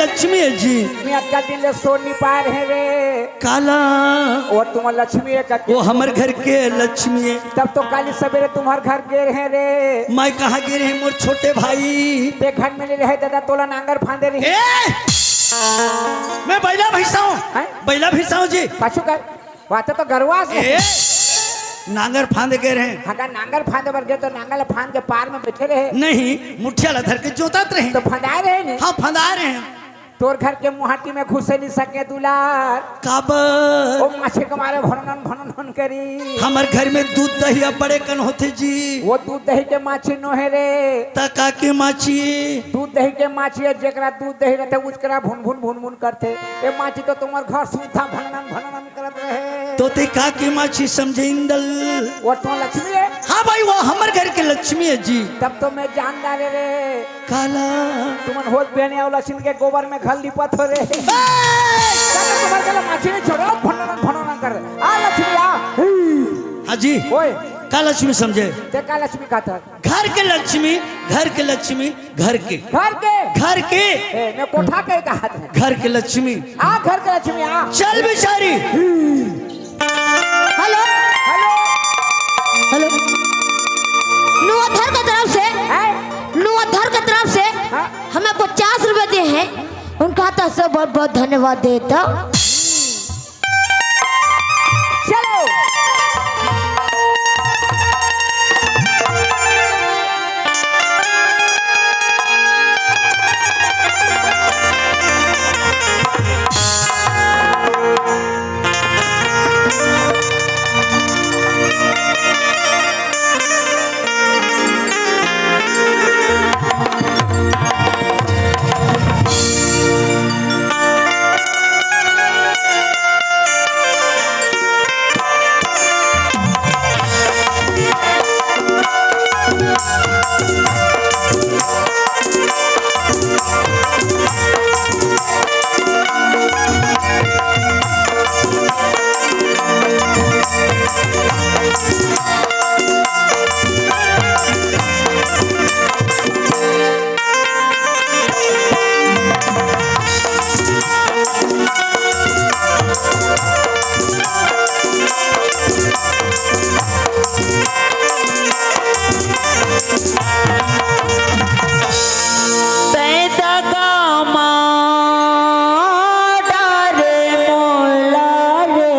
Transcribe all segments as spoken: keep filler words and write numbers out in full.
लक्ष्मी हे जी। मैं अतका दिन ले सो नी पाए रहे रे। काला? वो तुम्हार लक्ष्मी हे का? वो हमर घर के लक्ष्मी हे। तब तो काली सवेरे तुम्हार घर गे रहे रे। मैं कहाँ गे रहे मोर छोटे भाई? ते घर में नी रहे दादा, तोला नांगर फांदे रहे। ए! मैं बैला भैंसा हूँ। हैं? बैला भैंसा हूँ जी। पाछू कर। वहाँ तो, तो गरवा से। ए, नांगर फांद गे रहे। हाँ, का नांगर फांदे बर गे तो नांगर ला फांद के पार में बैठे रहे। नहीं, मुठिया ला धर के जोतात रहे। तो फंदाए रहे नहीं। हाँ, फंदाए रहे। तोर घर के मुहाटी में घुसे नहीं सके दुलार। काबर? वो माछी के मारे भनन भनन करी। हमर घर में दूध दही अब्बड़े कन होथे जी। वो दूध दही के माछी नोहे रे। त का के माछी? दूध दही के माछी हे, जेकरा दूध दही रहथे, उचकरा भुन भुन भुन भुन करथे। ए माछी तो तुम्हार घर सुद्धा भनन भनन करत रहे। तो ते का के माछी समझे इंदल? वो तो लक्ष्मी हे। हाँ भाई, वो हमर घर के लक्ष्मी हे जी। तब तो मैं जान डारे रे। काला? तुमन होत बेने अउ लक्ष्मी के गोबर में घर लिपत हो रे। ए! तब तुम्हार गला माछी नहीं छोड़ो, भनन भनन कर। आ लक्ष्मी आ। हाँ जी। ओए। का लक्ष्मी समझे? ते का लक्ष्मी कहत हे? घर के लक्ष्मी, घर के लक्ष्मी, घर के। घर के? घर के। ए, मैं कोठा के कहत हे। घर के लक्ष्मी। आ, घर के लक्ष्मी, आ। चल बिचारी। हेलो। हेलो। हेलो। नुआधर के तरफ से, हैं? नुआधर के तरफ से हाँ? हमें पचास रुपए दिए हैं, उनका तरफ से बहुत बहुत धन्यवाद देता। चलो। तैं दगा मा डारे मोला रे।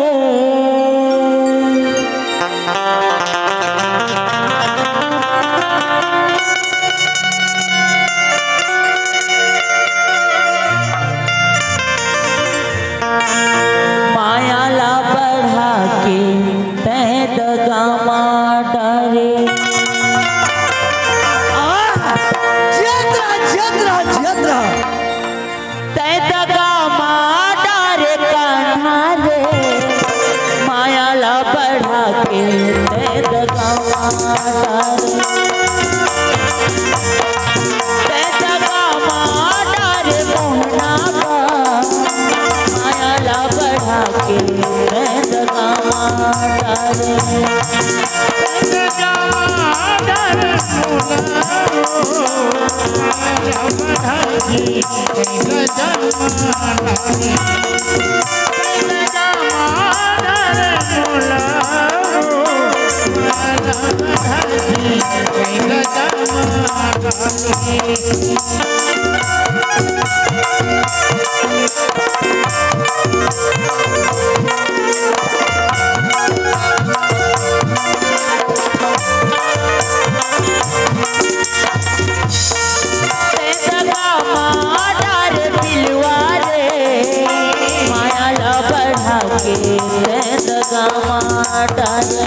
माया ला बढ़ा के तैं दगा मा डारे। आह! जियत रहा, जियत रहा, जियत रहा। तैं दगा मा डारे कान्हा रे, माया ला बढ़ा के तैं दगा मा डारे। तैं दगा मा डारे मोहना बा, माया ला बढ़ा के तैं दगा मा डारे। तैं दगा मा डारे मोहना बा, माया ला बढ़ा के तैं दगा मा डारे बिलवा रे, माया ला बढ़ा के तैं दगा मा डारे।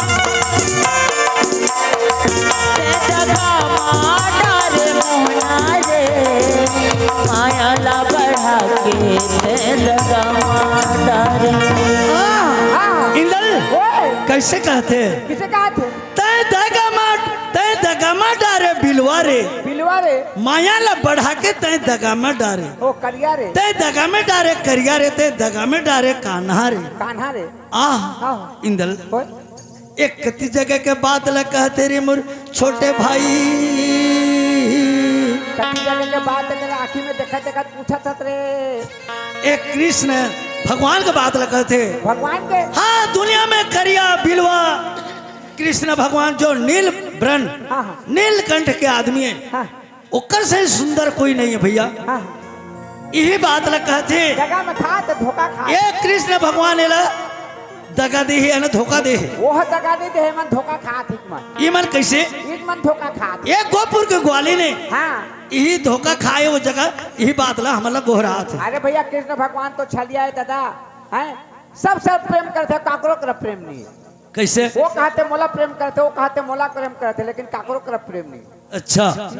तैं दगा मा डारे मोहना रे, माया ला बढ़ा के तैं दगा मा डारे। हाँ, हाँ। इंदल, ओए। कैसे कहत हे? किसे कहत हे? तैं दगा मा, तैं दगा मा डारे बिलवा रे। बिलवा रे। माया ला बढ़ा के तैं दगा मा डारे। ओ करिया रे। तैं दगा मा डारे करिया रे, तैं दगा मा डारे कान्हा रे। कान्हा रे। आह, आह। इंदल। ओए। एक कति जगह के बात ला कहत हे रे मोर छोटे भाई। कति जगह के बात तेला आँखी में देखत देखत पूछत हस रे। एक कृष्ण भगवान के बात लगत हे। भगवान के? हाँ, दुनिया में करिया बिलवा कृष्ण भगवान जो नील बर्ण, हाँ, हाँ। नीलकंठ के आदमी हे, हाँ। ओकर से सुंदर कोई नहीं हे भैया। हाँ। इही बात ल कहत हे। दगा में खा त धोखा खा। ए कृष्ण भगवान एला दगा दे हे, यानी धोखा दे हे। ओह दगा नइ दे हे, मन धोखा खात हे मन। ये मन कैसे? ये मन धोखा खात हे। एक गोपुर के ग्वालिन हे। हाँ। इही धोखा खाए वो जगह, इही बात ला हमन ला गोहरात हे। अरे भैया, कृष्ण भगवान तो छलिया हे दादा, हैं? सब सब प्रेम करथे, काकरो करा प्रेम नहीं हे। कैसे? वो कहथे मोला प्रेम करथे, वो कहथे मोला प्रेम करथे, लेकिन काकरो करा प्रेम नहीं हे। अच्छा,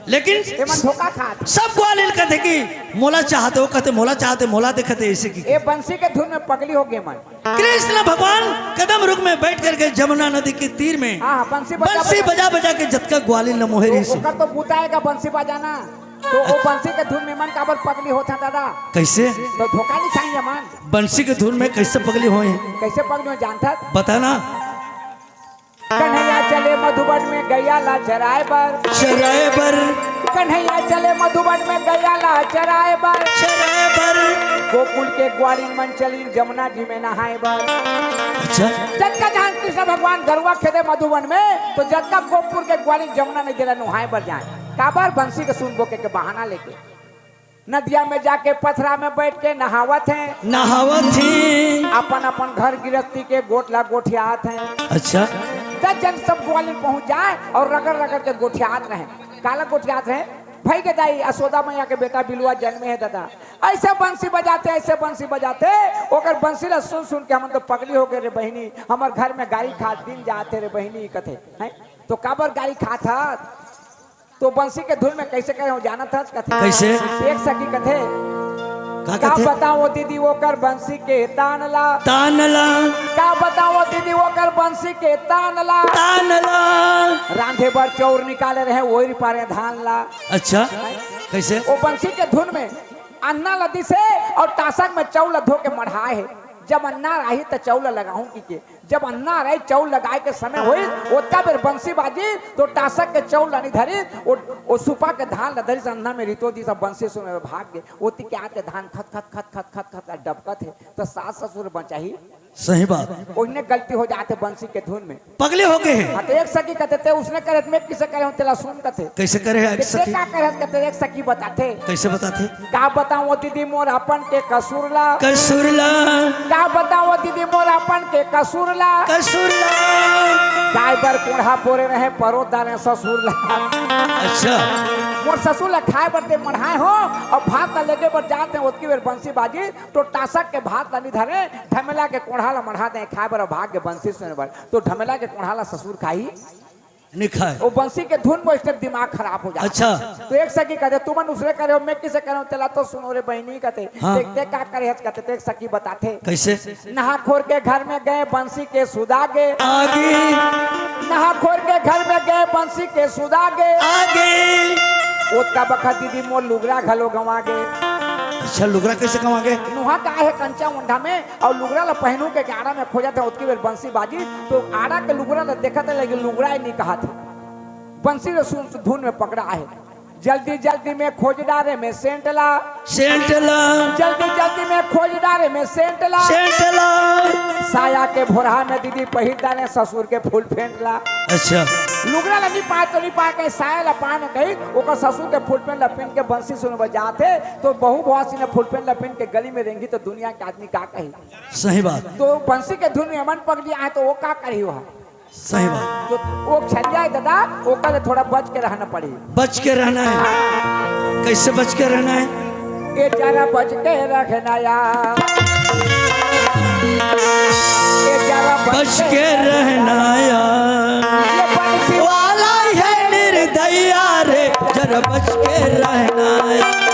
लेकिन ये मन धोखा खात हे। सब ग्वालिन कहथे कि मोला चाहथे, वो कहथे मोला चाहथे, मोला देखथे, ऐसे कि ए बंसी के धुन में पगली हो गे मन। कृष्ण भगवान कदम रुख में बैठ करके जमुना नदी के तीर में हाँ, बंसी बजा बंसी बजा बजा के जतका ग्वालिन ल मोहे रहिस हे। ओकर तो बुता आय गा बंसी बजाना, तो वो बंसी के धुन में मन काबर पगली होत हे दादा? कैसे? तो धोखा नहीं खाई हे मन। बंसी के धुन में कैसे पगली होही? कैसे पगली होही जानथस? बता ना। कन्हैया चले मधुबन में गैया ला चराए बर। चराए बर। कन्हैया चले मधुबन में गैया ला चराए बर। चराए बर। गोकुल के ग्वालिन मन चलिन जमुना जी में नहाए बर। अच्छा। जतका जहाँ कृष्ण भगवान गरुवा खेदे मधुबन में, तो जतका गोपुर के ग्वालिन जमुना नदी ला नहाए बर जाए। काबर? बंसी के सुन बोके के बहाना लेके। नदिया में जाके पथरा में बैठ के नहावत हे। नहावत हे। अपन अपन घर गिरस्ती के गोठ ला गोठियात हे। अच्छा। दस झन सब ग्वालिन पहुंच जाए अउ रगड़ रगड़ के गोठियात रहे। काला गोठियात रहे? भई के दाई, यशोदा मैया के बेटा बिलवा जनमे हे दादा। अइसे बंसी बजाथे, अइसे बंसी बजाथे, ओकर बंसी ला सुन सुन के हमन तो पगली हो गे रे बहिनी, हमर घर में गारी खात दिन जात हे रे बहिनी, कथे। हैं? तो काबर गारी खात हस? तो बंसी के धुन में कैसे करे हो जानत हस? कथे। कैसे? एक सखी कथे, का का कथे? बताओ दीदी ओकर बंसी के तान ला। तान ला। का बताओ दीदी ओकर बंसी के तान ला। तान ला। रांधे बर चौर निकाले रहे, ओइर पारे धान ला। अच्छा, कैसे? वो बंसी के धुन में अन्ना ला दिसे अउ टासक में चौल ला धो के मढ़ाए हे। जब अन्ना राही त चौल ला लगाहूं कहिके, जब अन्ना रही चौल लगाए के समय होई, ओतका बेर बंसी बाजी, तो टासक के चौल ला नी धरी, ओ, ओ सुपा के धान ला धरी, अन्ना में रितो दिस, बंसी सुने भाग गे। ओती के आते धान खत, खत, खत, खत, खत, खत डबकत हे, तो सास ससुर बचाही। सही बात। ओहने गलती हो जाथे बंसी के धुन में। पगले हो गे हे। हाँ, तो एक सखी कथे, "ते उसने करे, मैं किसे करे हूँ, तेला सुन," कथे। कैसे करे हे एक ते सखी? का करे हस कथे, एक सखी बताथे। कैसे बताथे? का बताओ दीदी मोर अपन के कसूर ला। कसूर ला। का बताओ दीदी मोर अपन के कसूर ला। कसूर ला। गाय बर कोढ़ा बोरे रहे परो दाने ससुर ला। अच्छा। मोर ससुर ला खाए बर ते मढ़ाए हो अउ भात ला लेगे बर जात हे, ओतकी बेर बंसी बाजी तो टासक के भात ला नी धरे, ढमेला के कोढ़ा ला मढ़ा दे खाए बर, भाग के बंसी सुने बर, तो ढमेला के कोढ़ा ला ससुर खाही। नहीं खाए। वो बंसी के धुन में इसने दिमाग खराब हो जाता। अच्छा। तो एक सखी कहते, "तुमन उसने करे हो, मैं किसे करे हूँ, तेला तो सुनो रे बहनी," कहते। हाँ। "देख, देख, का करे हस?" कहते, तो एक सखी बताथे। कैसे? नहा खोर के घर में गए, बंसी के सुदा गे। आगे। नहा खोर के घर में गए, बंसी के सुदा गे। आगे। ओतका बखत दीदी मोर लुगरा घलो गंवा गे। अच्छा, लुगरा कैसे गंवा गे? नुहा का हे कंचा ओंढा में, अउ लुगरा ल पहनू के आड़ा में खोजत हे, ओतकी बेर बंसी बाजी, तो आड़ा के लुगरा ल देखत हे, लेकिन लुगरा ही नहीं कहत हे। बंसी ल सुन, धुन में पकड़ा हे। जल्दी जल्दी में खोज डारे में सेंट ला। सेंट ला। जल्दी जल्दी में खोज डारे में सेंट ला। सेंट ला। साया के भोरहा में दीदी पहिर डारे ससुर के फुल पेंट ला। अच्छा। लुगरा ल नहीं पाए तो नहीं पाए, कहीं साया ला पाए न कहीं, ओकर ससुर के फुल पेंट ला पहन के बंसी सुने बर जात हे, तो बहू भवासी ने फुल पेंट ला पहन के गली में रेंगी तो दुनिया के आदमी का कही? सही बात। तो बंसी के धुन में मन पगली आए तो वो का करही वहाँ? सही बात। तो वो छलिया हे दादा, ओकर ले थोड़ा बच के रहना पड़ी। बच के रहना हे। हाँ। कैसे बच के रहना हे? ए जरा बच के रहना यार। ए जरा बच बच के के रहना यार। ये बंसी वाला हे निर्दया रे, जरा बच के रहना यार।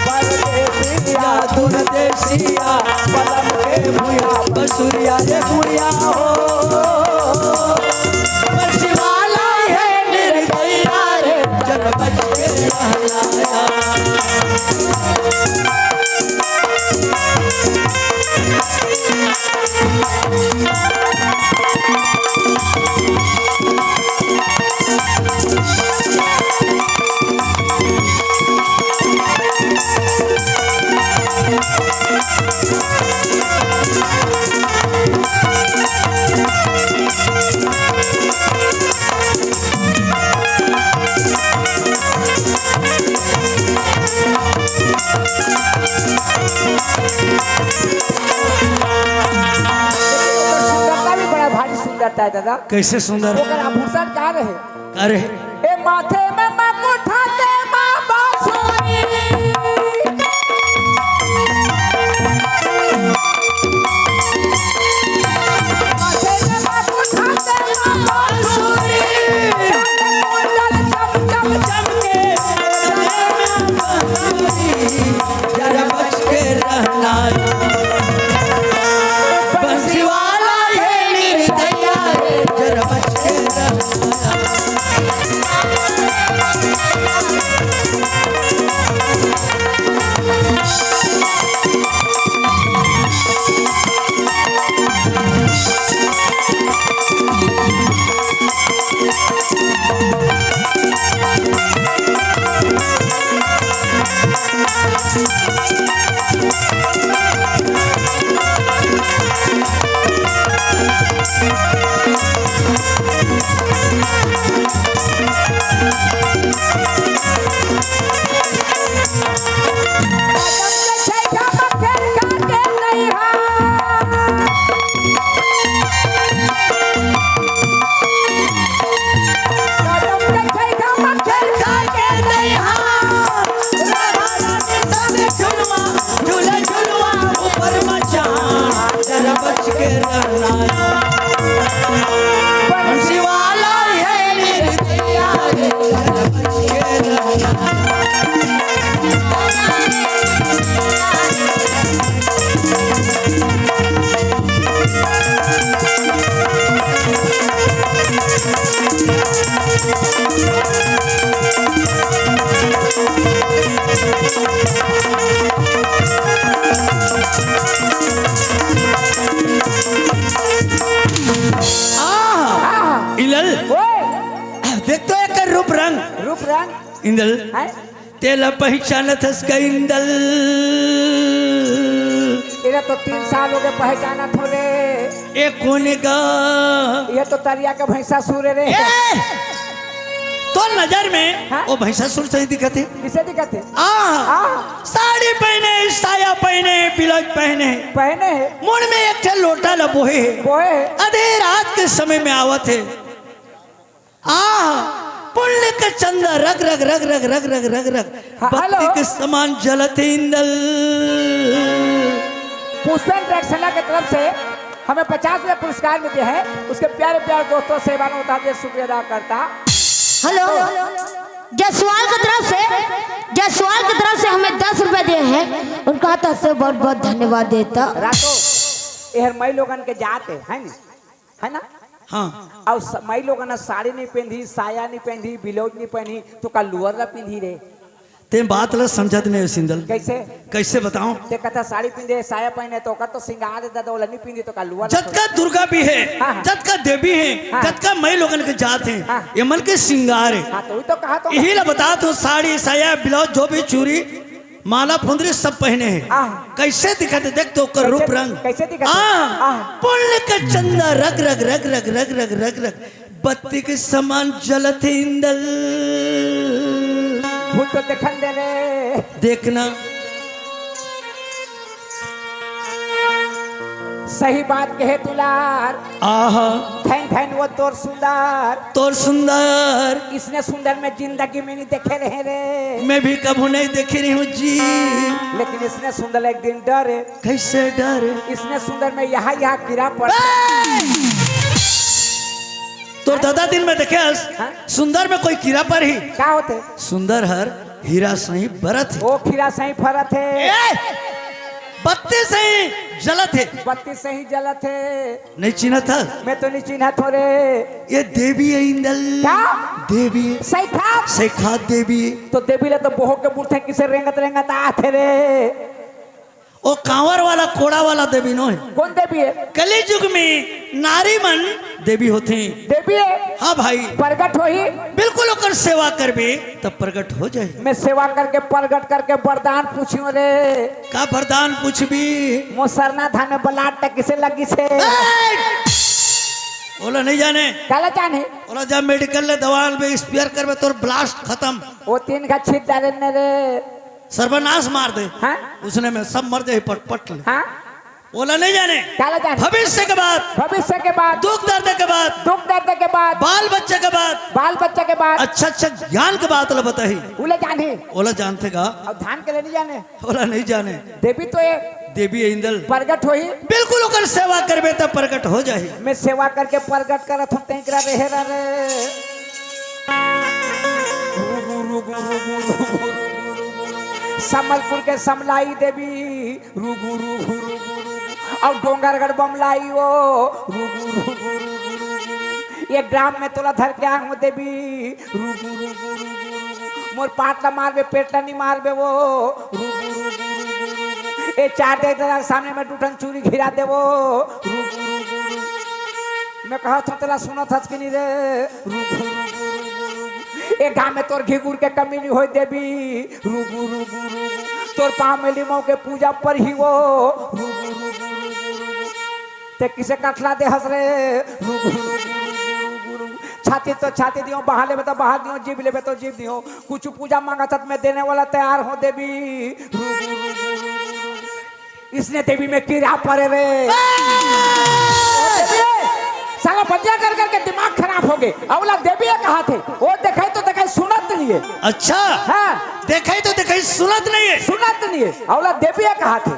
परदेसिया, दुरदेसिया, बलम के भुइया, बसुरिया रे गुड़िया हो। बंसी वाला हे निर्दया रे, जरा बच के रहना यार। सुंदरता भी बड़ा भारी सुंदरता है दादा। कैसे सुंदर? ओकर आभूषण का रहे? अरे। ए माथे में मुकुट हाथे में बांसुरी। माथे में मुकुट हाथे में बांसुरी। कुंडल चम चम चमके। जरा बच के रहना। बंसी वाला ये निर्दया रे, जरा बच के रहना। आहा, इंदल, ओए! देख तो एकर रूप रंग। रूप रंग? इंदल, हैं? तेला पहचानत हस का इंदल? एला तो तीन साल हो गए पहचानत हो रे। ए कोने का? ये तो तरिया के भैंसासुर रे। ए! तो नजर में हाँ? वो भैंसासुर सही दिखत हे। किसे दिखत हे? आ, आ। साड़ी पहने, साया पहने, ब्लाउज पहने। पहने हे। मुड़ में एक ठे लोटा ल बोहे हे। बोहे हे। आधी रात के समय में आवत हे। आ, पुण्य के चंदा रग रग रग रग रग रग रग रग हाँ, बत्ती हेलो। के समान जलत हे इंदल। पुष्पेंद्र एक्सेना के तरफ से हमें पचास रुपए पुरस्कार मिले हैं, उसके प्यारे प्यारे दोस्तों से मानवता के शुक्रिया अदा करता। हेलो, जसवाल की तरफ से, जसवाल की तरफ से हमें दस रुपए दिए हैं, उनका तरफ से बहुत बहुत धन्यवाद देता। रातो, एहर मई लोगन के जात है, है नी? है ना? हाँ। अउ स-, मई लोगन ह साड़ी नहीं पहनही, साया नहीं पहनही, ब्लाउज नहीं पहनही, तो का लुअर ला पहनही रे? ते बात ला समझत नहीं हो, सिंदल। कैसे? कैसे बताओ? ते कथा साड़ी पहने, साया पहने, तो ओकर तो सिंगार दे दो, ओला नहीं पहनही, तो का लुअर ला जतका दुर्गा भी है, हाँ, हाँ। जतका देवी है, हाँ। जतका मई लोगन के जात है, हाँ। ये मन के सिंगार है। हाँ, तो वही तो कहा तो। यही ला बता तू, साड़ी, साया, ब्लाउज, जो भी चूड़ी, माला फुंदरी सब पहने हे। आह। कैसे दिखत हे? देख तो ओकर कैसे रूप दि-, रंग। कैसे दिखत हे? आह, आह। पुण्य के चंदा रग रग रग रग रग रग रग रग बत्ती के समान जलत हे इंदल। भूत तो देखन दे रे। देखना। सही बात कहे दुलार। आहा। धन धन वो तोर सुंदर। तोर सुंदर। इसने सुंदर मैं जिंदगी में नहीं देखे रहे रे। मैं भी कभू नहीं देखे रही हूँ जी। लेकिन इसने सुंदर एक दिन डरे। कैसे डरे? इसने सुंदर मैं यहाँ, यहाँ गिरा पड़। ए! तोर दादा दिन में देखे हस, हाँ? सुंदर में कोई कीड़ा पर ही। का होथे? सुंदर हर हीरा सही बरत हे। ओ हीरा सही फरत हे। ए! बत्ती सही जलत हे। बत्ती सही जलत हे। नहीं चिन्हत हस? मैं तो नहीं चिन्हत हों रे। ये देवी हे इंदल। का? देवी। सैखात? सैखात देवी। तो देवी ला तो बोहो के बुढ़थे किसे रेंगत रेंगत आथे रे। ओ कांवर वाला, कोड़ा वाला देवी नोहे। कोन देवी हे? कलयुग में नारी मन देवी होथे। देवी हे? हाँ भाई। प्रगट होही? बिल्कुल, ओकर सेवा करबे तब प्रगट हो जाही। मैं सेवा करके, प्रगट करके वरदान पूछियो रे। का वरदान पूछबी? मोर सरना धान में blood कइसे लगिस हे? ए! ओला नहीं जाने। काला जाने? ओला जा medical ले दवा लेबे, spray करबे, तोर blast खतम। ओ तीन घा छीट डारे ने रे। सर्वनाश मार दे। हाँ? उसने में सब मर जाए, पटपट ले। हाँ? ओला नहीं जाने। काला जाने? भविष्य के बात। भविष्य के बात। दुख दर्द के बात। दुख दर्द के बात। बाल बच्चे के बात। बाल बच्चे के बात। अच्छा अच्छा ज्ञान के बात ला बताही। ओला जाने? ओला जानथे का? अब धान के ले नहीं जाने। ओला नहीं जाने। देवी तो ये देवी हे इंदल। प्रगट होही। बिल्कुल, ओकर सेवा करबे त प्रगट हो जाही। मैं सेवा करके प्रगट करत हूँ, तें करा रहे रा रे। समलपुर के समलाई देवी, रुगु रुगु रुगु रुगु। अउ डोंगरगढ़ बमलाई ओ, रुगु रुगु रुगु रुगु। ये ग्राम में तोला धर के आए हूँ देवी, रुगु रुगु रुगु रुगु। मोर पाट ला मारबे, पेट ला नहीं मारबे वो, रुगु रुगु रुगु रुगु। ये चार दे दादा सामने में दू ठन चूरी गिरा देबो, रुगु रुगु रुगु। मैं कहत हूँ, तोला सुनत हस कि नहीं रे? रुगु रुगु रुगु रुगु। ए गाँव में तोर घिगुर के कमी नहीं होय देवी। रुगु रुगु रुगु। तोर पाँव में लिमो के पूजा परही वो। रुगु रुगु रुगु रुगु। तें कइसे कठला दे हस रे? रुगु रुगु रुगु रुगु रुगु। छाती तो छाती दियो, बहा लेबे तो बहा दियो, जीभ लेबे तो जीभ दियो। कुछ पूजा मांगत हस त मैं देने वाला तैयार हूँ देवी। रुगु रुगु रुगु रुगु रुगु। इसने देवी में कीड़ा पड़े रे। ए! ओ देवी, साला बतिया कर करके दिमाग खराब हो गे। अउ ओला देवी हे कहाथे। ओ देखे तो देखे, सुनत नहीं हे। अच्छा। हाँ। देखे तो देखे, सुनत नहीं हे। सुनत नहीं हे। अउ ओला देवी हे कहाथे।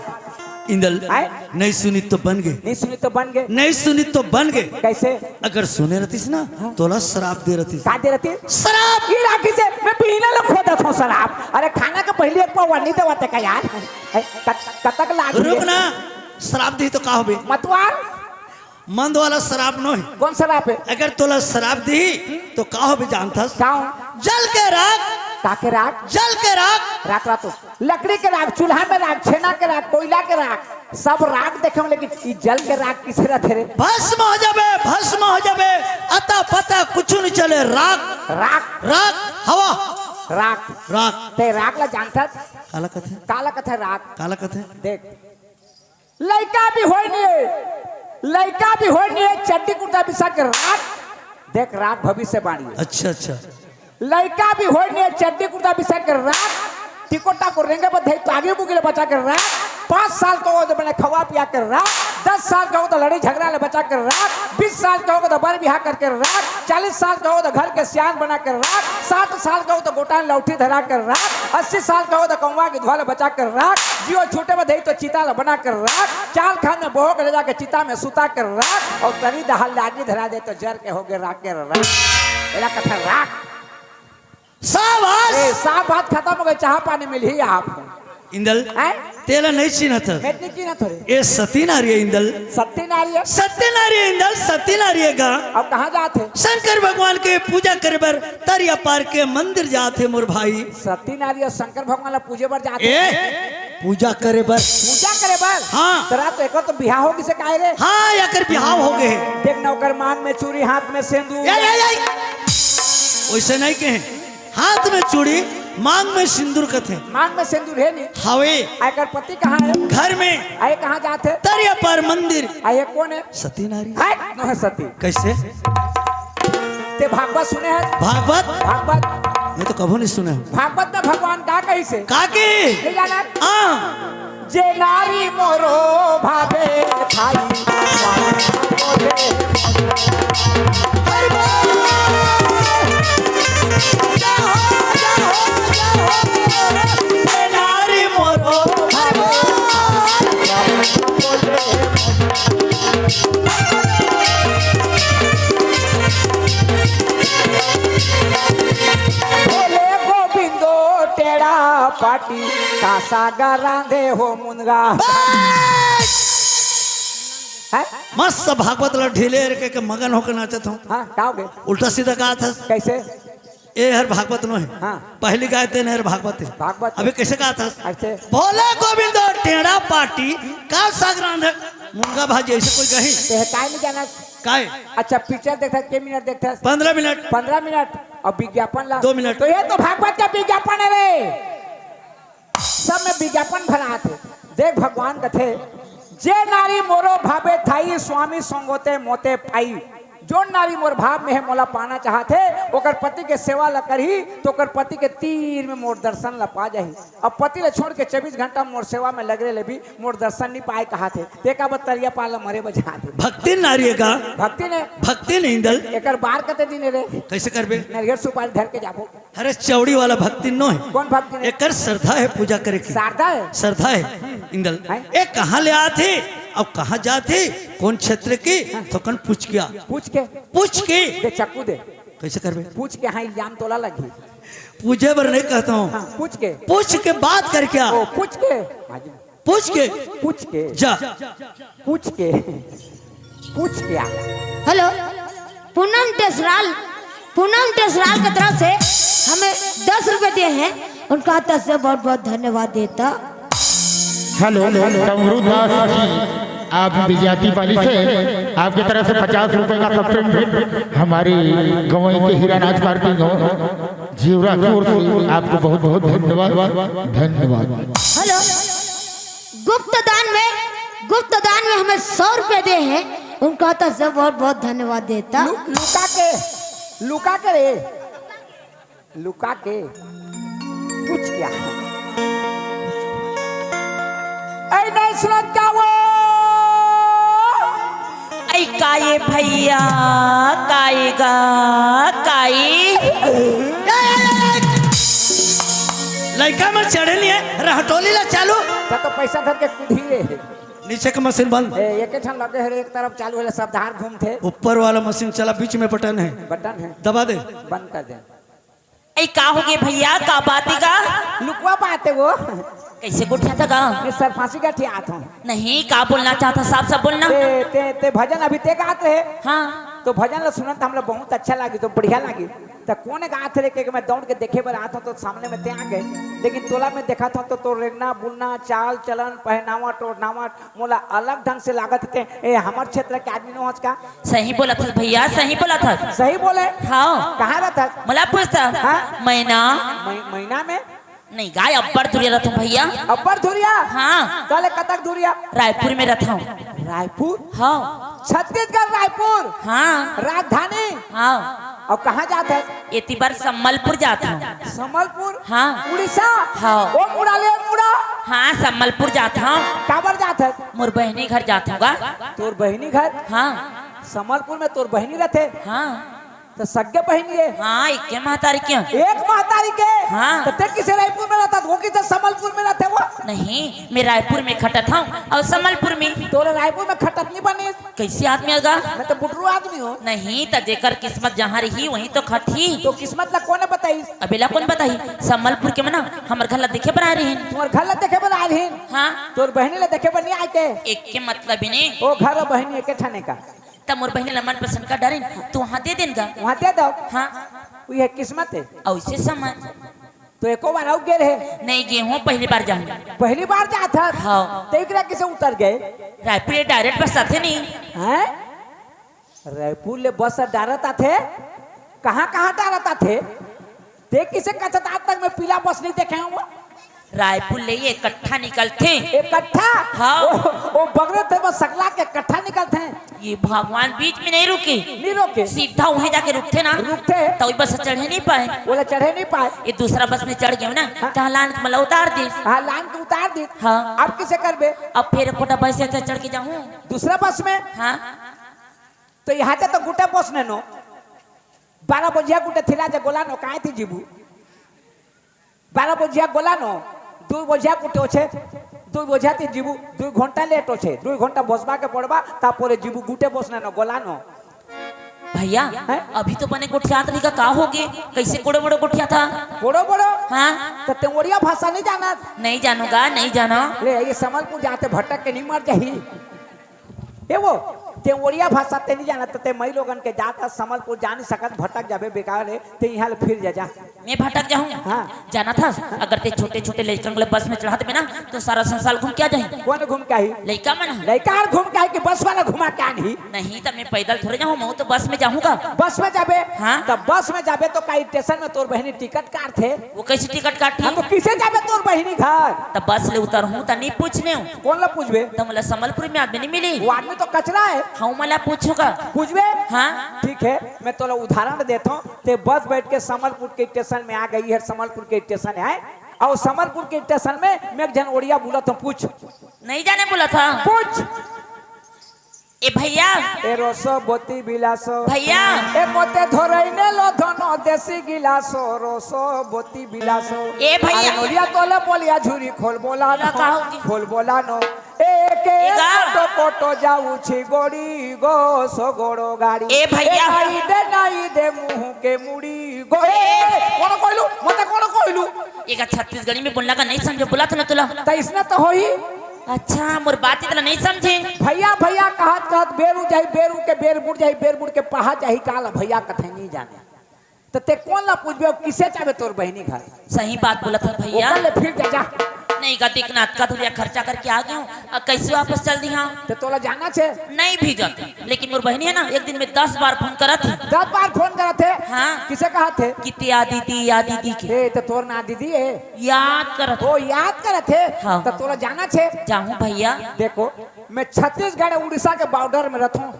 इंदल, आय? नहीं सुनिस तो बन गे। नहीं सुनिस तो बन गे। नहीं सुनिस तो बन गे। कइसे? अगर सुने रहतिस ना, हाँ। तोला श्राप दे रहतिस। का दे रहतिस? श्राप! ये राखी से मैं पीने ला खोदत हूँ श्राप। अरे खाना के पहले एक पौवा नहीं देवत हे का यार? ए, कत-, कतक लाग रुक ना, श्राप दिही तो का होबे? मतवार। मंद वाला श्राप नोहे। कोन श्राप हे? अगर तोला श्राप दिही तो का होबे जानथस? का हो? जल के राख। का के राख? जल के राख। राख, राख तो। लकड़ी के राख, चूल्हा में राख, छेना के राख, कोयला के राख, सब राख देखे हूँ, लेकिन ई जल के राख कइसे रथे रे? भस्म हो जाबे, भस्म हो जाबे, अता पता कुछ नहीं चले, राख। राख। राख, हवा। राख। राख। तें राख ला जानथस? काला कथे? काला कथे राख? काला कथे? देख, लइका भी होय नहीं हे, लइका भी होय नहीं हे, चड्डी कुर्ता बिसा के राख। देख, राख भविष्यवाणी हे। अच्छा, अच्छा। लइका भी होय नहीं हे, चड्डी कुर्ता बिसा के राख। टिकोटा को रेंगे बर धई तो आगे बुगिले बचा के राख। पाँच साल के हो तो बने खवा पिया के राख। दस साल के हो तो लड़ई झगरा ले बचा के राख। बीस साल के हो तो बर बिहा करके राख। चालीस साल के हो तो घर के सियान बना के राख। साठ साल के हो तो गोटा लौठी धरा के राख। अस्सी साल के हो तो कौवा के धुआ ले बचा के राख। जियो छूटे में धई तो चिता ले बना के राख। चाल खान में बोहो के ले जाके चिता में सुता के राख। अउ तरी दहाल लागी धरा दे तो जर के होगे राख के राख। एला कथे राख। शाबाश। ए, साफ बात खतम हो गे, चाहा पानी मिलही आप। इंदल, हैं? तेला नहीं चिन्हत हस। मैं नहीं चिन्हत हूँ रे। ए सती नारी हे इंदल। सती नारी हे? सती नारी हे इंदल, सती नारी हे गा। अब कहाँ जात हे? शंकर भगवान के पूजा करे बर तरिया पार के मंदिर जात हे मोर भाई। सती नारी हे, शंकर भगवान ला पूजे बर जात हे। ए, पूजा करे बर। पूजा करे बर? हाँ। तोर तो एकर तो बिहाव हो गिसे काय रे? हाँ, एकर बिहाव हो गे हे। देख ना, ओकर मांग में चूड़ी, हाथ में सेंदूर। ए, ए, ए। वइसे नहीं कहे। हाथ में चूड़ी, मांग में सिंदूर कथे। मांग में सिंदूर हे नहीं? हवे। आ एकर पति कहाँ हे? घर में। आ ये कहाँ जात हे? तरिया पार मंदिर। आ ये कोन हे? सती नारी। हट, नोहे सती। कइसे? तें भागवत सुने हस? भागवत? भागवत। मैं तो कभू नहीं सुने हूँ। भागवत में भगवान का कहिसे? का कही? नहीं जानत? हाँ। जे नारी मोरो भावे थारी। हरि बोल। जय हो, जय हो, जय हो। जे नारी मोरो भावे। भोले गोविंदो टेढ़ा पाटी, कासा गरांधे हो मुनगा। बस! हैं? मस्त भागवत ला ढीले करके के मगन होके नाचत हूँ। हाँ, का हो गे? उल्टा सीधा गात हस। कइसे? ए हर भागवत नो हे। हाँ। पहली गाय तेन हर भागवत हे। भागवत। अभी कैसे गात हस? ऐसे। भोले गोविंद टेढ़ा पाटी का साग रांधे मुनगा भाजी, ऐसे कोई कही? ते हे काय नहीं जाना। काय? अच्छा, पिक्चर देखता के मिनट देखता? पंद्रह मिनट। पंद्रह मिनट। और विज्ञापन ला? दो मिनट। तो ये तो भागवत का विज्ञापन है रे। सब में विज्ञापन भरात हे। देख भगवान कथे, "जे नारी मोरो भावे थाई, स्वामी संगोते मोते पाई।" जो नारी मोर भाव में हे, मोला पाना चाहत हे, ओकर पति के सेवा ला करही, तो ओकर पति के तीर में मोर दर्शन ला पा जाही। अब पति ला छोड़ के चौबीस घंटा मोर सेवा में लगे ले भी मोर दर्शन नहीं पाए कहत हे। ते का बत तरिया पार ला मरे बजात हे। भक्ति नारी का? भक्ति ने। भक्ति नहीं दल। एकर बार कते दिन रे? कैसे करबे? नरियर सुपारी धर के जाबो। अरे, चौड़ी वाला भक्ति नो हे। कौन भक्ति ने? एकर श्रद्धा हे पूजा करे के। श्रद्धा हे? श्रद्धा हे, इंदल। हैं? ए कहाँ ले आत हे, अब कहाँ जात हे, कौन क्षेत्र के, हाँ। थोकन पूछ के आ। पूछ के? पूछ के। दे चक्कू दे। कैसे करबे? पूछ के, हाँ, इल्जाम तोला लगही। पूछे बर नहीं कहता हूँ। हाँ, पूछ के। पूछ के बात करके आ। ओ, पूछ के। हाँ जी। पूछ के। पूछ के। जा। पूछ के। पूछ के आ। हेलो, पूनम टेसराल, पूनम टेसराल की तरफ से हमें दस रुपए दिए हैं, उनका तरफ से बहुत बहुत धन्यवाद देता। हेलो, डमरू दास जी, आप विजाति पाली से, आपकी तरफ से पचास रुपए का सप्रेम भेंट हमारी गंवई के हीरानाथ पार्टी गाँव जीवरा की ओर से आपको बहुत बहुत धन्यवाद। धन्यवाद। हेलो, गुप्त दान में, गुप्त दान में हमें सौ रुपए दे हैं, उनका तरफ से बहुत बहुत धन्यवाद देता। लु-, लुका के, लुका के रे, लुका के। पूछ क्या? ऐ नहीं सुनत का वो? ऐ काये भैया, काये गा, काये? लइका मन चढ़े नहीं है, रहटोली ला चालू। त तो पैसा धर के कूदी रे। नीचे के मशीन बंद। ए, एक ठन लगे हे रे, एक तरफ चालू हे, सब धार घूमथे। ऊपर वाला मशीन चला, बीच में बटन है। बटन है। दबा दे। बंद कर दे। ऐ का हो गे भैया, का बात हे गा? लुकवा बात हे वो। कैसे गोठियाथा गा? ये सर फांसी गठियात हूँ। नहीं, का बोलना चाहता, साफ साफ बोलना। ते, ते, ते भजन अभी ते गात रहे। हाँ। तो भजन ला सुनत हमला बहुत अच्छा लागी, तो बढ़िया लागी। त कोन गात रहे के मैं दौड़ के देखे बर आत हूँ, तो सामने में ते आ गए। लेकिन तोला मैं देखत हूँ तो तोर रेंगना, बुलना, चाल, चलन, पहनावट, ओढ़नावट मोला अलग ढंग से लागत हे। ए, हमर क्षेत्र के आदमी नो हस का? सही बोलत हस भैया, सही बोलत हस। सही बोले? हाँ। कहाँ रहत हस? मोला पूछत हस? हाँ? महीना? मही-, महीना में? नहीं गा, अब्बड़ दुरिया रहत हूँ भैया। अब्बड़ दुरिया? हाँ। तले कतक दुरिया? रायपुर में रहत हूँ। रायपुर? हाँ। छत्तीसगढ़ रायपुर? हाँ। राजधानी? हाँ। अउ कहाँ जात हस? एती बर संबलपुर जात हूँ। संबलपुर? हाँ। उड़ीसा? हाँ। ओ मुड़ा ले, ओ मुड़ा। हाँ, संबलपुर जात हूँ। काबर जात हस? मोर बहिनी घर जात हूँ गा। तोर बहिनी घर? हाँ। संबलपुर में तोर बहिनी रथे? हाँ। त सगे बहिनी हे? हाँ, एके महतारी के। एक महतारी के? हाँ। त ते किसे रायपुर में रहत हस, वो किसे संबलपुर में रथे वो? नहीं, मैं रायपुर में खटत हूँ अउ संबलपुर में। तोला रायपुर में खटत नहीं बनिस? कैसे आदमी हे गा? मैं तो बुटरू आदमी हूँ। नहीं, त जेकर किस्मत जहाँ रही, वहीं तो खटही। तो किस्मत ला कोन बताइस? अब एला कोन बताही? संबलपुर के मन हमर घर ला देखे बर आए रहिन। तुम्हर घर ला देखे बर आए रहिन? हाँ। तोर बहिनी ला देखे बर नहीं आए के? एके मतलब ही नहीं। ओ घर अउ बहिनी एके ठने का? त मोर बहिनी ला मनपसंद कर डारेन, त वहाँ दे देन गा। वहाँ दे दव। हाँ। वो ये किस्मत हे। अइसे समझ। तो एको बार अउ गे रहे? नहीं गे हूँ, पहली बार जाहूँ। पहली बार जात हस? हाँ। त एकरा किसे उतर गए? रायपुर ले direct बस आथे नहीं। हैं? रायपुर ले बस direct आथे? कहाँ कहाँ direct आथे? ते किसे कछत आज तक मैं पीला बस नहीं देखे हूँ? रायपुर ले ये इकट्ठा निकलथे। इकट्ठा? हाँ। ओ, ओ बगरे थे बस सकला के इकट्ठा निकलथे। ये भगवान बीच में नहीं रुके। नहीं रुके। सीधा वहीं जाके रुकथे ना। रुकथे। त वही बस चढ़े नहीं पाए। ओला चढ़े नहीं पाए। ये दूसरा बस में चढ़ गए ना, हाँ। त लान के मला उतार दे। हाँ, लान के उतार दे। हाँ। अब किसे करबे? अब फिर कोटा बस से चढ़ के जाऊँ। दूसरा बस में? हाँ। तो यहाँ से तो गुटे बस ने नो। बारह बजिया गुटे थिला जे गोला नो, काय थी जीबू? बारह बजिया गोला नो, दू बजिया गुटे होछे, दू बजिया ती जीबू, दू घंटा late होछे, दू घंटा बसबा के पड़बा, तारपरे जीबू गुटे बस ने नो, गोला नो। भैया, हैं? अभी तो बने गोठियात रही का, का हो गे? कैसे गोड़े बड़े गोठियाथा? गोड़े बड़े? हाँ। त ते ओड़िया भाषा नहीं जानत? नहीं जानूंगा, नहीं जानो। ले, ये संबलपुर जाते भटक के नहीं मर जाही। ए वो, ते ओड़िया भाषा ते नहीं जानत, ते मई लोगन के जात हस, संबलपुर जा नहीं सकत, भटक जाबे बेकार हे, ते इहाँ ले फिर जा, जा। मैं भटक जाहूँ? हाँ। जानत हस, अगर ते छोटे-छोटे लइका मन ला बस में चढ़ा देबे ना, तो सारा संसार घूम के आ जाही। कोन घूम के आही? लइका मन। लइका हर घूम के आही कि बस वाला घुमा के आनही? नहीं, त मैं पैदल थोड़े जाहूँ, मैं तो बस में जाहूँ का। बस में जाबे? हाँ। त बस में जाबे तो का स्टेशन में तोर बहिनी टिकट काटथे? वो कैसे टिकट काटही? हाँ, तो किसे जाबे तोर बहिनी घर? त बस ले उतरहूँ त नहीं पूछने हूँ। कोन ला पूछबे? त मोला संबलपुर में आदमी नहीं मिली। वो आदमी तो कचरा हे। हाँ, मोला पूछहूँ का। पूछबे? हाँ। ठीक हे, मैं तोला उदाहरण देथों। ते बस बैठ के संबलपुर के स्टेशन में आ गई हे, संबलपुर के स्टेशन हे, अउ संबलपुर के स्टेशन में मैं एक झन ओड़िया बोलत हों, पूछ। नहीं जाने बोलत हों। पूछ। ए भैया। ए रोसो बोती बिलासो। भैया। ए मोते धोरैने लो धनो देसी गिलासो, रोसो बोती बिलासो। ए भैया। अरे नोलिया तोले बोलिया झुरी खोल बोला नो। का होगी? खोल बोला नो। ए के ए गा। कोटो कोटो जाऊ छी गोड़ी गो सो गोड़ो गाड़ी। ए भैया। ए नाई दे, नाई दे मुँह के मुड़ी गो। ए, ए। कोन कइलू? मोते कोन कइलू? एका छत्तीसगढ़ी में बोलना का नहीं समझे, बोलत हों ना तोला। त इसने तो होही। अच्छा, मोर बात इतना नहीं समझे। भैया, भैया कहत, कहत बेरू जाही, बेरू के बेर बुड़ जाही, बेर बुड़ के पहा जाही, काला भैया कथे नहीं जाने। त ते कोन ला पूछबे, अउ किसे जाबे तोर बहिनी घर? सही बात बोलत हस भैया। ओकर ले फिर जा, जा। नहीं गा, देखना, अतका दूरिया खर्चा करके आ गया हूँ, अब कैसे वापस चल दिहा? त तोला जाना छे? नहीं भी जाते, लेकिन मोर बहिनी हे ना, एक दिन में दस बार फोन करत हे। दस बार फोन करत हे? हाँ। किसे कहत हे? कि ते आ दीदी, आ दीदी के। ए, त तोर ना दीदी हे? याद करत हे। ओ, याद करत हे? हाँ। त तोला जाना छे? जाहूँ भैया। देखो, मैं छत्तीसगढ़ उड़ीसा के बॉर्डर में रथों।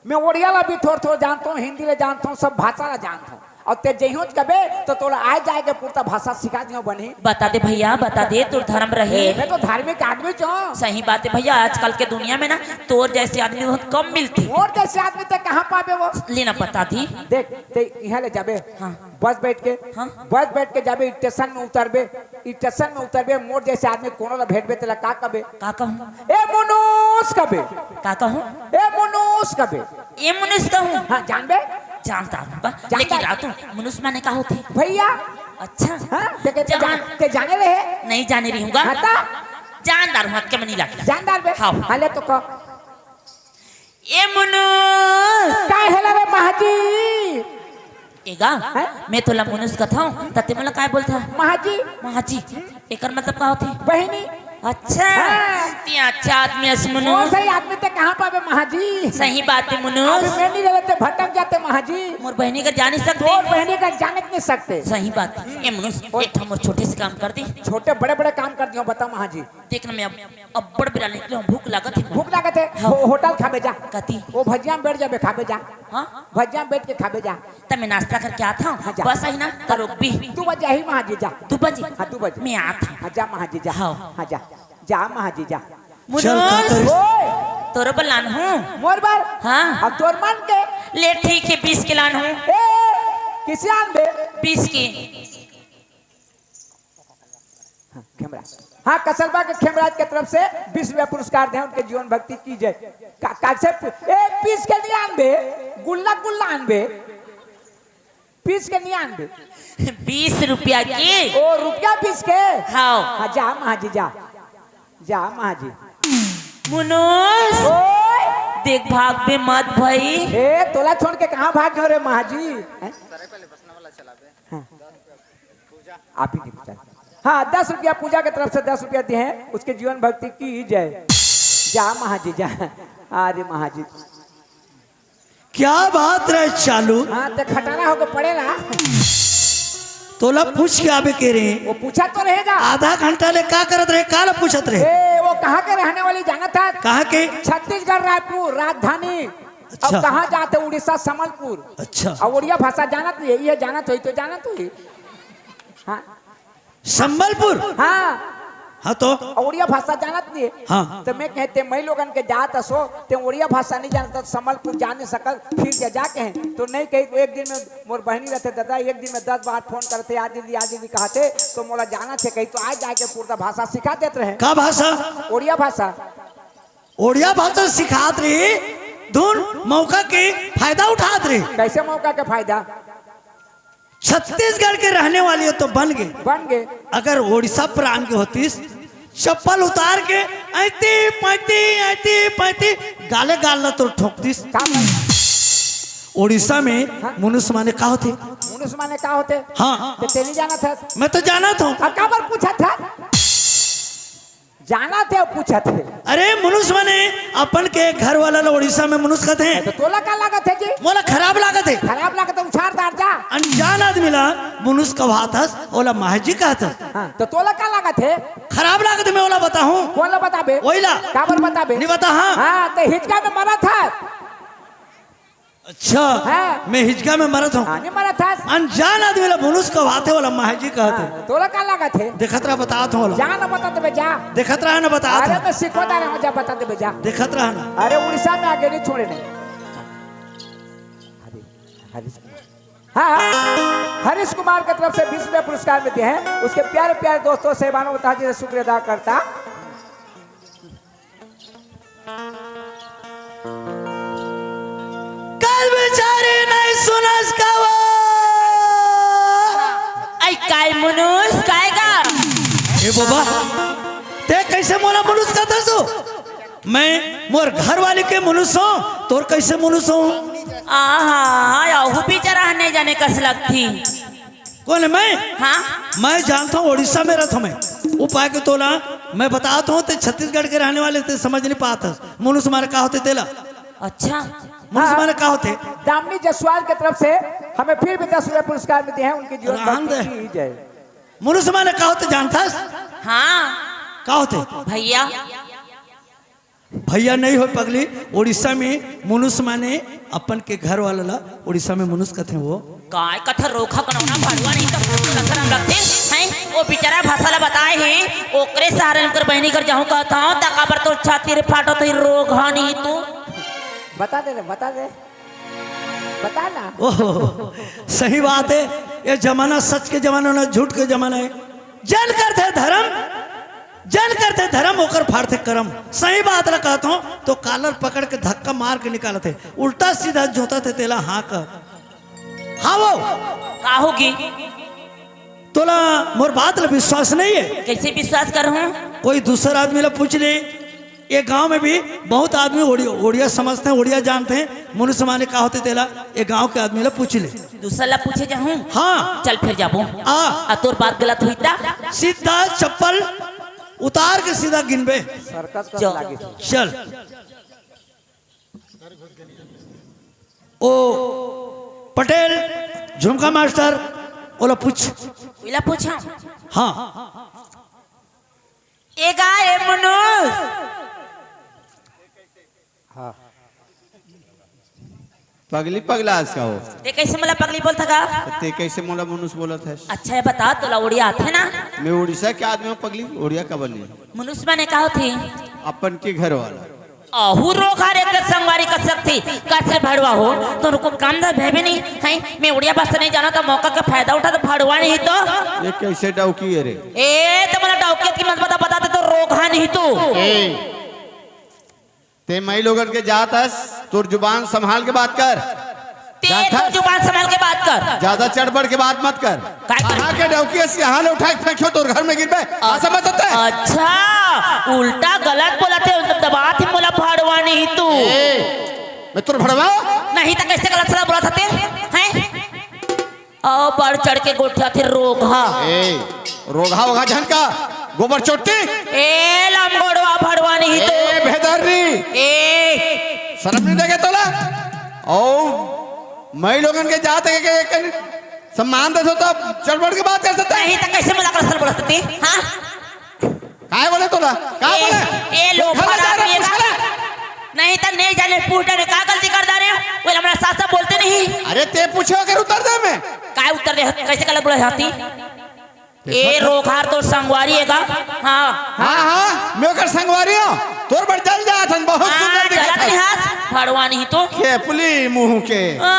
मैं ओड़िया ला भी थोर थोर जानथों, हिंदी ला जानथों, सब भाषा ला जानथों। अउ ते जइहोच कबे, त तोला आए जाए के पुरता भाषा सिखा दिहों बनी। बता दे भैया, बता दे, तोर धर्म रही। ए, मैं तो धार्मिक आदमी चो। सही बात हे भैया, आजकल के दुनिया में ना तोर जैसे आदमी बहुत कम मिलथे। मोर जैसे आदमी ते कहाँ पाबे वो? लेना बता दी। देख, ते इहाँ ले जाबे। हाँ। बस बैठ के, हाँ। बस बैठ के जाबे, स्टेशन में उतरबे, स्टेशन में उतरबे, मोर जैसे आदमी कोनो ला भेटबे, तेला का कबे? का कहूँ? ए मुनुस कबे। का कहूँ? ए मुनुस कबे। ए मुनुस कहूँ? हाँ, जानबे? जानता रहूँ बा। जानता लेकिन है। रातू, मुनुस माने का होथे? भैया। अच्छा। हाँ, ते, ते, ते जान- जान-, ते जाने रहे? नहीं जाने रही हूँ गा। हाँ, ता? जानदार हूँ, हत्या में नहीं लगता। जानदार बे? हाँ। हाँ, ले तो कह। ए मुनुस। का हेला रे महाजी? ए गा, हैं? मैं तोला मुनुस कथौं, त ते मोला काय बोलथा? महाजी। महाजी, एकर मतलब का होथे? बहिनी। अच्छा, हाँ। ते अच्छा आदमी अस ओ मुनुस। सही आदमी ते कहाँ पाबे महाजी? सही बात हे मुनुस। अभी मैं नहीं रहते भटक जाते महाजी। मोर बहिनी कर जान नहीं सकते। तोर बहिनी कर जाने नहीं सकते। सही बात। ए मुनुस, ओए। एक ठो मोर छोटे से काम कर दे। छोटे बड़े बड़े काम कर दियो, बता महाजी। देख ना, मैं अब अब्बड़ बेरा निकले हूँ, भूख लागत हे। भूख लागत हे? हाँ। हो-, होटल खाबे जा। कती? वो भजिया में बैठ जाबे, खाबे जा। हाँ? भजिया में बैठ के खाबे जा। त मैं नाश्ता करके आत हूँ। हाँ, जा। बस आई ना, त रोकबे। दू बजे आही महाजी, जा। दू बजे? हाँ, दू बजे। मैं आत हूँ। हाँ, जा महाजी, जा। हाँ। हाँ, जा। जा महाजी, जा। मुनुस। चल, का करिस? ओए! तोर बर लान हूँ। मोर बर? हाँ। अब तोर मन के? ले ठीक हे, बीस के लान हूँ। ए, किसे आनबे? बीस के। हाँ, खेमराज। हाँ, कसलबा के खेमराज के तरफ से बीस रुपया पुरस्कार दे, उनके जीवन भक्ति की जय। का, का से पु-, ए, पीस के नहीं आनबे, गुल्ला, गुल्ला आनबे। पीस के नहीं आनबे। बीस रुपया के? ओ, रुपया बीस के? हाँ। हाँ, जा, महाजी, जा। जा, महाजी। मुनुस। ओए! देख, भागबे मत भाई। ए, तोला छोड़ के कहाँ भाग गयो रे, महाजी? हैं? हाँ। आप ही नहीं पूछा। हाँ, दस रुपया पूजा के तरफ से दस रुपया दिए हैं, उसके जीवन भक्ति की जय। जा महाजी जा। अरे महाजी। क्या बात रहे चालू? हाँ, ते खटारा होके पड़े रहा। तोला पूछ के आबे के रे। वो पूछा तो रहेगा। आधा घंटा ले का करत रहे, काला पूछत रहे? ए, वो कहाँ के रहने वाली जानत हे? कहाँ के? छत्तीसगढ़, रायपुर राजधानी। अच्छा। अब कहाँ जाते? उड़ीसा, संबलपुर। अच्छा। अब उड़िया भाषा जानत नहीं हे, ये जानत होही तो जानत होही। हाँ। संबलपुर? हाँ। हाँ तो? अब उड़िया भाषा जानत नहीं हे। हाँ। तो मैं कहते, मैं लोगन के जात असो, ते उड़िया भाषा नहीं जानत, संबलपुर जा नहीं सकत, फिर जा, जा कहे। तो नहीं कही, तो एक दिन में मोर बहिनी रहते, दादा, एक दिन में दस बार फोन करते, "आ दीदी, आ दीदी," कहते, तो मोला जाना छे कही, तो आ जाके पूरा भाषा सिखा देत रहे। का भाषा? उड़िया भाषा। ओड़िया भाषा सिखात रही, धुन मौका के फायदा उठात रही। कैसे मौका के फायदा? छत्तीसगढ़ के रहने वाली हो तो बन गए। बन गए। अगर ओडिशा प्रांत के होतीस, चप्पल उतार के ऐती पैती, ऐती पैती काले गाल ला तोर ठोक दिस। का भाई? उड़ीसा में हाँ। मुनुस माने का होथे? मुनुस माने का होथे? हाँ। ते, ते नहीं जानत हस? मैं तो जानत हूँ। अब काबर पूछत हस? जानत हे, पूछत हे। अरे, मुनुस माने अपन के घर वाला ला उड़ीसा में मुनुस कहथे। तो तोला का लागत हे जी? मोला खराब लागत हे। खराब लागत हे, उछार दार जा। अनजान आदमी ला मुनुस कहात हस, ओला माही जी कहत हस। हाँ, तो तोला का लागत हे? खराब लागत हे, मैं ओला बताहूँ। कोन ला बताबे? ओइला। काबर बताबे? नहीं बता, हाँ। हाँ, ते हिचका में मरत हस। अच्छा, हाँ। मैं हिचका में मरत हूँ। हाँ, नहीं मरत हस। अनजान आदमी ला मुनुस कहाथे, ओला माही जी कहत हे। हाँ, तोला का लागत हे? देखत रहा, बतात हूँ ओला। जा ना, बता देबे, जा। देखत रहा ना, बतात अरे, हूँ। मैं सिखो दारे, जा बता देबे, जा। देखत रहा ना। अरे, उड़ीसा में आगे नहीं छोड़े नहीं। हरीश, हरीश कुमार। हाँ, हाँ। हरीश कुमार की तरफ से बीस रुपये पुरस्कार मिलते हैं। उसके प्यारे प्यारे दोस्तों, साहिबानों, बताज जी से शुक्रिया अदा करता। कल बेचारे नहीं सुनस का वो। आई काय मुनुस, काय गा? ए बाबा, ते कैसे मोला मुनुस कहत हस? मैं मोर घर वाली के मुनुस हूँ, तोर कैसे मुनुस हूँ? आहा, अहू बेचारा नहीं जाने कस लगती। कोन हे, मैं? हाँ। मैं जानत हूँ, उड़ीसा में रहत हूँ मैं। उपाय के तोला मैं बतात हूँ, ते छत्तीसगढ़ के रहने वाले, ते समझ नहीं पात हस। मुनुस माने का होथे तेला? अच्छा। मुनुस हाँ। माने का होथे? दामिनी जायसवाल की तरफ से हमें फिर भी दस रुपये पुरस्कार मिलते हैं, उनके जीवन रहन भक्ति दे। की जय। मुनुस माने का होथे जानत हस? हाँ। का होथे? भैया। भैया नहीं हो पगली, उड़ीसा में मुनुस माने अपन के घर वाला ला उड़ीसा में मुनुस कथे वो। काय कथा रोखा कनौना भड़वा नहीं तो कथा नाम रखते हैं। वो बेचारा भाषा ला बताए हे, ओकरे सहारे उनकर बहिनी घर जाहूं कहत हूं, त काबर तो छाती रे फाटत हे रोघा नहीं तू। बता दे रे, बता दे, बता ना। ओहो, सही बात हे, ये जमाना सच के जमाना ना, झूठ के जमाना हे। जेन करथे धरम, जेन करथे धरम, ओकर फाड़थे करम। सही बात ला कहत हूं, तो कालर पकड़ के धक्का मार के निकालथे, उल्टा सीधा जोतथे तेला हाँ कर। हाँ वो। का होगे? तोला मोर बात ला विश्वास नहीं हे? कैसे विश्वास करहूं? कोई दूसर आदमी ला पूछ ले। ये गांव में भी बहुत आदमी ओड़िया, ओड़िया समझथे, ओड़िया जानथे, मुनुस माने का होथे तेला ये गांव के आदमी ला पूछ ले। दूसर ला पूछे जाहूं? हाँ। चल फिर जाबो। आ। आ तोर बात गलत हुई त? सीधा चप्पल उतार के सीधा गिनबे। सर्कस कस चल। लागे। चल। ओ पटेल, झुमका मास्टर, ओला पूछ। ओला पूछा? हाँ। ए गा, ए मनुष। हाँ। पगली पगला अस का हो? ते कैसे मोला पगली बोलत हस गा? ते कैसे मोला मनुष बोलत हस? अच्छा, ये बता, तोला उड़िया आथे ना? मैं उड़ीसा के आदमी हूँ पगली, उड़िया काबर नहीं? मनुष माने का होथे? अपन के घर वाला। अहू रोघा रे, तेर संगवारी कस लगथे, कस रे भड़वा हो, तोर को काम धंधा भेबे नहीं, हैं? मैं उड़िया भाषा नहीं जानत हूं, मौका के फायदा उठा तो भड़वा नहीं तो। ये कैसे डौकी हे रे? ए, त मोला डौकी की मत बता, बता दे तो रोघा नहीं तू। ए, ते माई लोगन के जात हस, तोर जुबान संभाल के बात कर। ते जात तो हस? जुबान संभाल के बात कर। ज्यादा चढ़ बढ़ के बात मत कर। काय कर? कहाँ के डौकी हस, यहाँ ले उठा के फेंक्यो तोर घर में गिरबे। आ, समझ सकते हैं? अच्छा, उल्टा गलत बोलथे, उल्टा दबाथे मोला भड़वा नहीं तू। ए, मैं तोर भड़वा? नहीं त कैसे गलत सलत बोलथे ते? हैं? अउ बढ़ चढ़ के गोठियाथे रोघा। ए, रोघा ओघा झन का, गोबर चोट्टी। ए, लंगोड़वा भड़वा नहीं तो। ए, भेदर्री। ए। शर्म नहीं लगे तोला? ओ, माई लोगन के जात हे के, के, के सम्मान देथो त चढ़ बढ़ के बात कर सकता है। नहीं त कैसे मजाक रसल बोलत हस ते? हाँ? काय बोले तोला? का ए, बोले? ए, लोफर आदमी हे ना। नहीं त नहीं जाने पूछ डारे, का गलती कर डारे? वो हमरा सास से बोलते नहीं। अरे ते पूछे अगर उत्तर दे मैं। काय उत्तर दे? कैसे गलत बोले हाथी? ए, रोघा तोर संगवारी हे गा? हाँ। हाँ, हाँ, मैं ओकर संगवारी हूँ। तोर बर जल जात हन, बहुत हाँ, सुंदर दिखत जलत हन। नहीं हस, भड़वा नहीं तो। खेपली मुंह के। आ,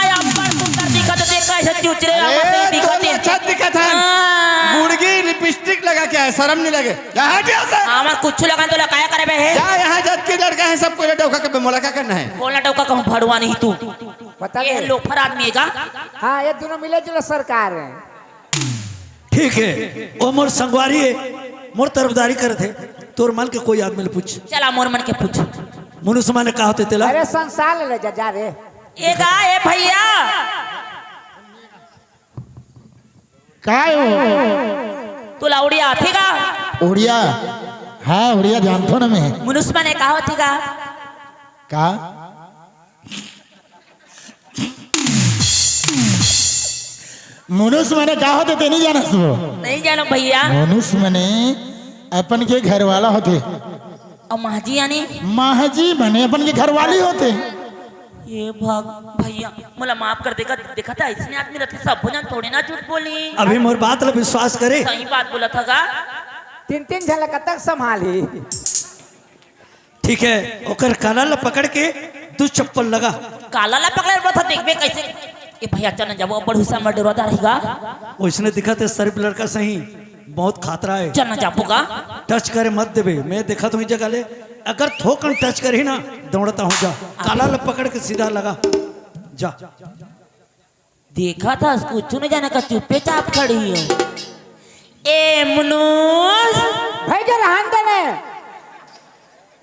अब्बड़ सुंदर दिखत हे, कैसे चुचरे अरे, अमर से दिखत तोर हे। अच्छा दिखत हन। हाँ। मुर्गी लिपस्टिक लगा के आए, शर्म नहीं लगे? जा हट यहाँ से। हाँ, मैं कुछ लगा तो लगाया करे बे हे। जा यहाँ जब के लड़का है, सबको ये डौका के मोला क्या करना है? बोला डौका कहूँ, भड़वा नहीं तू। बता ये दे। लोफर आदमी हे गा? हाँ, ये दोनों मिले जुले सरकार है। ठीक हे, ओ मोर संगवारी हे, मोर तरफदारी करत हे, तोर मन के कोई आदमी ले पूछ। चला मोर मन के पूछ। मनुष्य माने का होथे तेला? अरे संसार ले जा, जा रे। ए गा, ए भैया। काय हो? तोला उड़िया आथे गा? उड़िया? हाँ, उड़िया जानथों ना मैं। मनुष्य माने का होथे गा? का? मनुष्य माने का होथे ते नहीं जानस वो? नहीं जानो भैया। मनुष्य माने अपन के घर वाला होथे। अउ महजी यानी? महजी माने अपन के घरवाली होथे। ये भग भैया, मोला माफ कर देगा, देखा था, इसने आदमी रथे, सब भोजन थोड़े ना झूठ बोली। अभी मोर बात ला विश्वास करे। सही बात बोला था गा। तीन तीन झन ला कतक संभाली? ठीक है, ओकर काला ला पकड़ के दू चप्पल लगा। काला ला पकड़ ला था, देखबे कैसे। ए भैया, चल ना जाबो, बड़ हुसा मर डरवा रही गा। ओइसने दिखत हे, शरीफ लड़का सही, बहुत खातरा हे। चल ना जाबो गा। टच करे मत देबे, मैं देखत हों जगह ले, अगर थोकन टच करही ना, दौड़ता हूँ जा। काला ला पकड़ के सीधा लगा, जा। देखा था, कुछ नहीं जाने का, चुप्पे चाप खड़ी हो। ए मुनुस। भाई के रहन देने।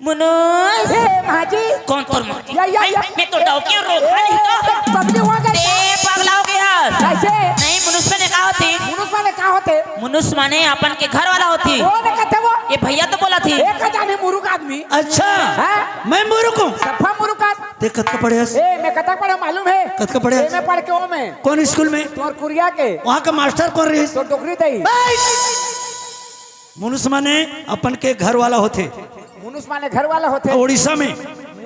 मुनुस। ए, माजी। कौन तोर माजी? या, या, भाई, या। मैं तो डौकी रोका नहीं तो। ए, पगली हुआ गई। ए, पगला हो गया। कैसे? नहीं, मनुष्य माने का होथे? मनुष्य माने का होथे? मनुष्य माने अपन के घर वाला होथे। वो ने कहते वो? ये भैया तो बोला थी। एक जाने मुरुख आदमी। अच्छा। हाँ? मैं मुरुख हूँ? सफा मुरुख आदमी। ते कतका पढ़े हस? ए, मैं कतक पढ़े मालूम हे? कतका पढ़े ए, हस? मैं पढ़ के ओ में। कौन स्कूल में? तोर कुरिया के। वहाँ का मास्टर कौन रहिस? तो डोकरी दई। मनुष्य माने अपन के घर वाला होथे। मनुष्य माने घर वाला होथे। उड़ीसा में।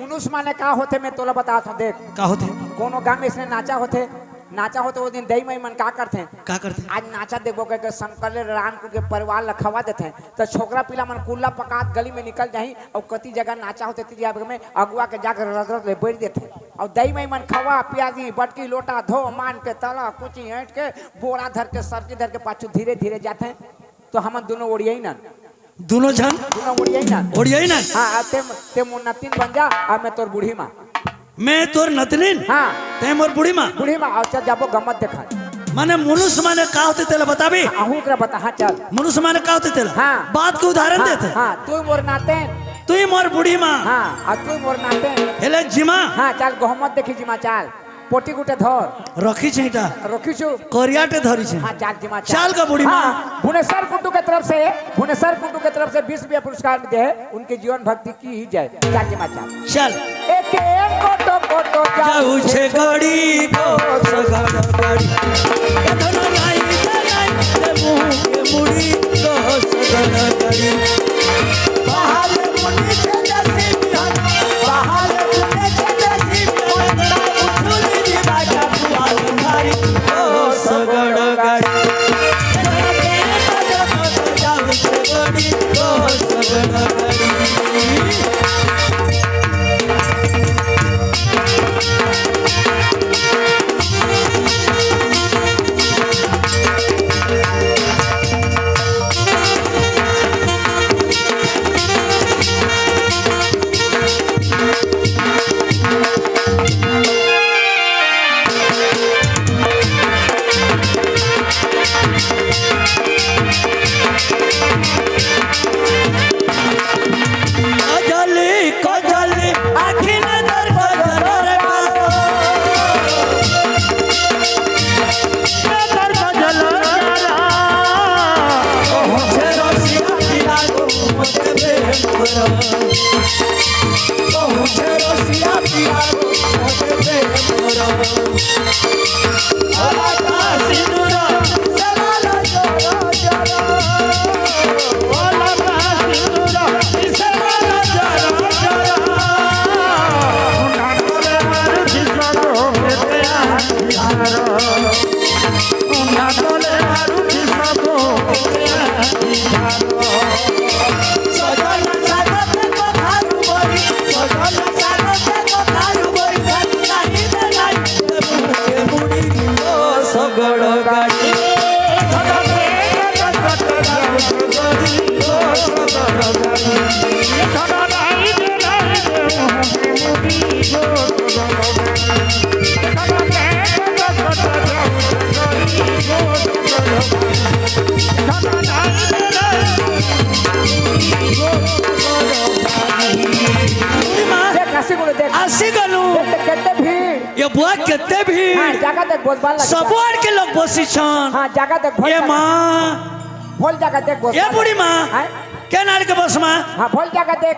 मनुष्य माने का होथे, मैं तोला बतात हों, देख। का होथे? कोनो गांव में इसने नाचा होथे, नाचा होथे, वो दिन दई मई मन का करथे? का करथे? आज नाचा देखबो कहिके शंकर ले राम के परिवार ला खवा देथे, त छोकरा पिला मन कुल्ला पकात गली में निकल जाही, अउ कति जगह नाचा होथे, तिरिया में अगुआ के जाकर रदरत ले बैठ देथे, अउ दई मई मन खवा पिया दी, बटकी लोटा धो मान के तला कुची ऐंठ के बोरा धर के सब्जी धर के पाछू धीरे धीरे जाथे। तो हमन दोनों ओड़ियाई नन। दोनों झन? दोनों ओड़ियाई नन। ओड़ियाई नन? हाँ, आ, ते, ते मोर नतिन बन जा, आ मैं तोर बूढ़ी माँ। मैं तोर नतिन? हाँ। ते मोर बूढ़ी माँ? बूढ़ी माँ, अउ चल जाबो गम्मत देखा। माने मनुष्य माने का होथे तेला बताबे? हाँ, आहू करा बता, हाँ, चल। मनुष्य माने का होथे तेला? हाँ। बात के उदाहरण हाँ, देथे। हाँ, तू मोर नातिन। तू ही मोर बूढ़ी माँ। हाँ, आ तू मोर नातिन। हेले जिमा। हाँ, चल गहमत देखी जिमा, चल। पोटी गुटे धर। रखी छे इटा। रखी छु। करियाटे धरी छे। हाँ, चाल जिमा, चाल। चाल का बूढ़ी माँ। हाँ, भुवनेश्वर कुंडू के तरफ से, भुवनेश्वर कुंडू के तरफ से बीस रुपया पुरस्कार दे है, उनके जीवन भक्ति की ही जय। चाल जिमा, चाल। चल। एक एक कोटो कोटो जाऊ छे गड़ी को सगड़ गड़ी। ए धरो लाई, लाई, ए मुंह के मुड़ी को सगड़ गड़ी। बाहर मुंडी छे जैसी बिहान, बाहर मुंडी छे जैसी बिहान, उछुली दी बाजा बुआ उधारी, ओ सगड़ गाड़ी। ओ सगड़ गाड़ी। कजली, कजली, आँखी में दर कजल रे काजल। दर कजल रे काजल। पहुँचे रसिया पिया को मोते बे मोरा। पहुँचे रसिया पिया को मोते बे मोरा। बुआ केते भी हाँ, जागा देख बोस बाल लगे। सबो आड़ के लोग बोसी छन। हाँ, जागा देख भोल ए जागा। माँ। भोल जागा देख बोस ए बाल बूढ़ी माँ। हाँ? के नाड़ के बोस माँ? हाँ, भोल जागा देख।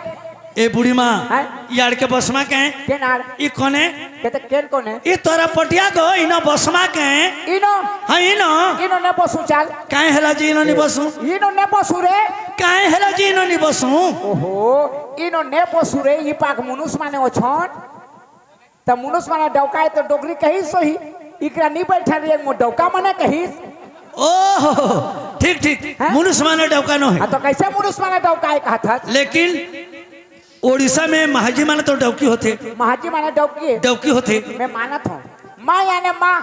ए बूढ़ी माँ, हैं? ई आड़ के बसमा के? के नाड़? ई कोने? कहते केन कोने? ई तोरा पटिया को इनो बसमा के? इनो? हाँ, इनो। इनो ने बसु चाल। काहे हला जी इनो नि बसु? इनो ने बसु रे। काहे हला जी इनो नि बसु? ओहो, इनो ने बसु रे, ई पाक मुनुस माने ओछन। त मुनुस माने डौका है तो डोकरी कहिस सोही। इकरा नी बैठा रे, मो डौका माने कहिस। ओहो, ठीक, ठीक। हैं? मुनुस माने डौका नो है। हाँ, तो कैसे मुनुस माने डौका है कहत हस? लेकिन ओडिशा में महाजी माने तो डौकी होथे। महाजी माने डौकी है। डौकी होथे। मैं मानत हूँ। माँ याने माँ।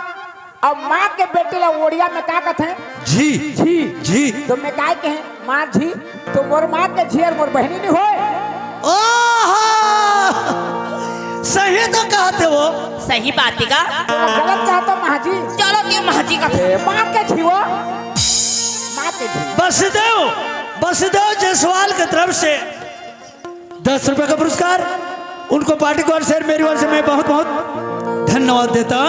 अब माँ के बेटे ला ओड़िया में का कथे? झी। झी। झी। तो मैं काय कहे? माँ झी, तो मोर माँ के झी अउ मोर बहिनी नी होय? ओहो! सही तो कहते हो। सही बात है का? तो गलत कहत हो महाजी। चलो के महाजी का ए, माँ के झी हो। माँ के झी। बसदेव, बसदेव जायसवाल के तरफ से दस रुपए का पुरस्कार, उनको पार्टी की ओर से, मेरी ओर से मैं बहुत बहुत धन्यवाद देता।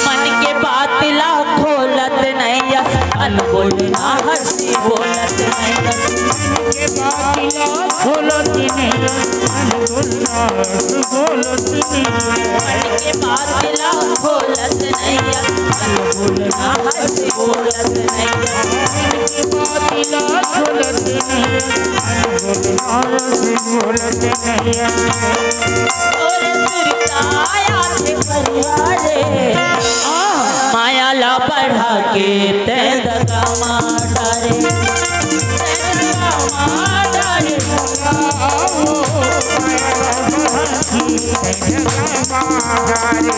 मन के बात ला खोलत नैयस, अनबोल ना हंसी बोलत नैयस। मन के बात ला खोलत नैयस, अनबोल ना हंसी बोलत नैयस। मन के बात ला खोलत नैयस, अनबोल ना हंसी बोलत नैयस। मन के बात ला खोलत नैयस, अनबोल ना हंसी बोलत नैयस। तोर सुरता आथे परिया रे, माया ला बढ़ा के तैं दगा मा डारे, तैं दगा मा डारे मोला, ओ, माया ला बढ़ा के तैं दगा मा डारे।